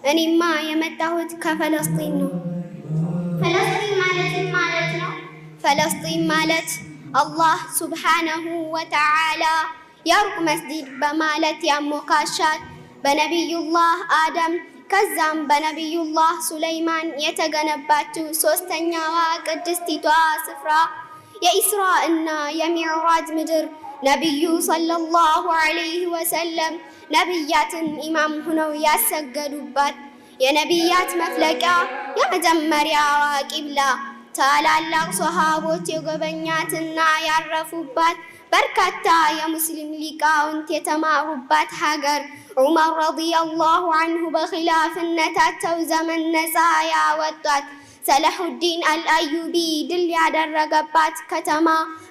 እኔማ የመጣሁት ከፈለስጢን ነው። ፈለስጢን ማለት ምን ማለት ነው? ፈለስጢን ማለት አላህ ሱብሓነሁ ወተዓላ የሩቅ መስጂድ በማለት ያሞካሻት፣ በነቢዩላህ አደም ከዛም በነቢዩላህ ሱለይማን የተገነባችው ሶስተኛዋ ቅድስቲቷ ስፍራ፣ የኢስራ እና የሚዕራጅ ምድር፣ ነቢዩ ሰለላሁ ዐለይሂ ወሰለም ነቢያትን ኢማም ሁነው ያሰገዱባት፣ የነቢያት መፍለቂያ፣ የመጀመሪያዋ ቂብላ፣ ታላላቅ ሶሃቦች የጎበኛትና ያረፉባት፣ በርካታ የሙስሊም ሊቃውንት የተማሩባት ሀገር፣ ዑመር ረዲየላሁ ዐንሁ በኺላፍነታቸው ዘመን ነፃ ያወጧት፣ ሰላሁዲን አልአዩቢ ድል ያደረገባት ከተማ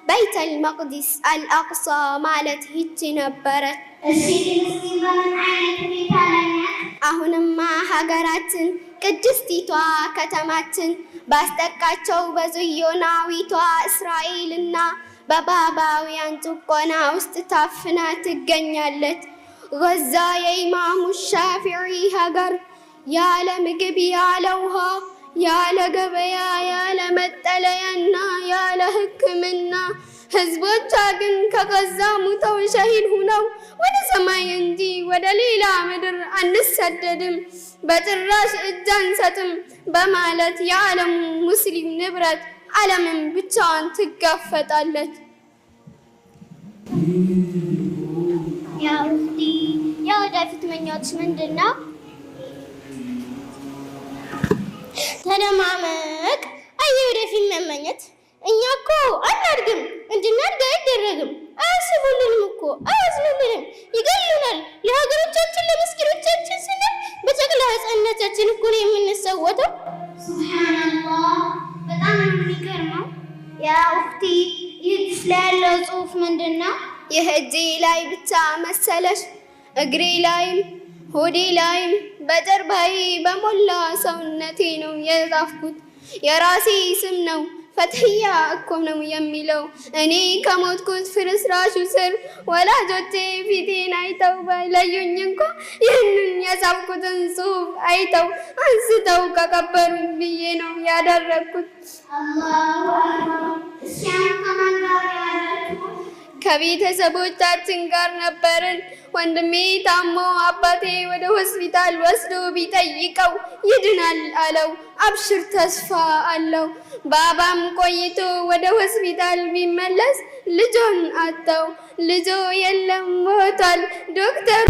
በይተል መቅዲስ አልአቅሳ ማለት ይቺ ነበረች። እሺ፣ ፍልስጢን በምን አይነት ሁኔታ ላይ ናት? አሁንማ ሀገራችን፣ ቅድስቲቷ ከተማችን ባስጠቃቸው በጽዮናዊቷ እስራኤልና በባባውያን ጭቆና ውስጥ ታፍና ትገኛለች። ገዛ የኢማሙ ሻፊዒ ሀገር ያለ ምግብ፣ ያለ ውሃ፣ ያለ ገበያ፣ ያለ መጠለያና ያለ ሕክምና፣ ህዝቦቿ ግን ከገዛ ሙተው ሸሂድ ሁነው ወደ ሰማይ እንጂ ወደ ሌላ ምድር አንሰደድም፣ በጭራሽ እጅ አንሰጥም በማለት የዓለሙ ሙስሊም ንብረት ዓለምን ብቻዋን ትጋፈጣለች። ያ ኡኽቲ፣ የወደፊት ምኞትሽ ምንድን ነው? ተደማመቅ። አየ ወደፊት መመኘት። እኛ እኮ አናድግም፣ እንድናድግ አይደረግም። አያስቡልንም እኮ፣ አያዝኑልንም፣ ይገሉናል። ለሀገሮቻችን ለመስጊዶቻችን ስንል በጨቅላ ህፃንነታችን እኮ ነው የምንሰወተው። ሱብሓነላህ፣ በጣም ነው የሚገርመው። ያ ኡኽቲ፣ ይህ እጅሽ ላይ ያለው ጽሑፍ ምንድን ነው? ይህ እጄ ላይ ብቻ መሰለሽ? እግሬ ላይም ሆዴ ላይም በጀርባዬ በሞላ ሰውነቴ ነው የጻፍኩት። የራሴ ስም ነው። ፈትህያ እኮ ነው የሚለው። እኔ ከሞትኩት ፍርስራሹ ስር ወላጆቼ ፊቴን አይተው ባይለዩኝ እንኳ ይህንን የጻፍኩትን ጽሑፍ አይተው አንስተው ከቀበሩኝ ብዬ ነው ያደረግኩት። አላሁ አክበር። እሺ፣ አሁን ከማን ጋር ነው ያላችሁት? ከቤተሰቦቻችን ጋር ነበርን። ወንድሜ ታሞ አባቴ ወደ ሆስፒታል ወስዶ ቢጠይቀው ይድናል አለው። አብሽር ተስፋ አለው። ባባም ቆይቶ ወደ ሆስፒታል ቢመለስ ልጆን አጣው። ልጆ የለም፣ ሞቷል። ዶክተር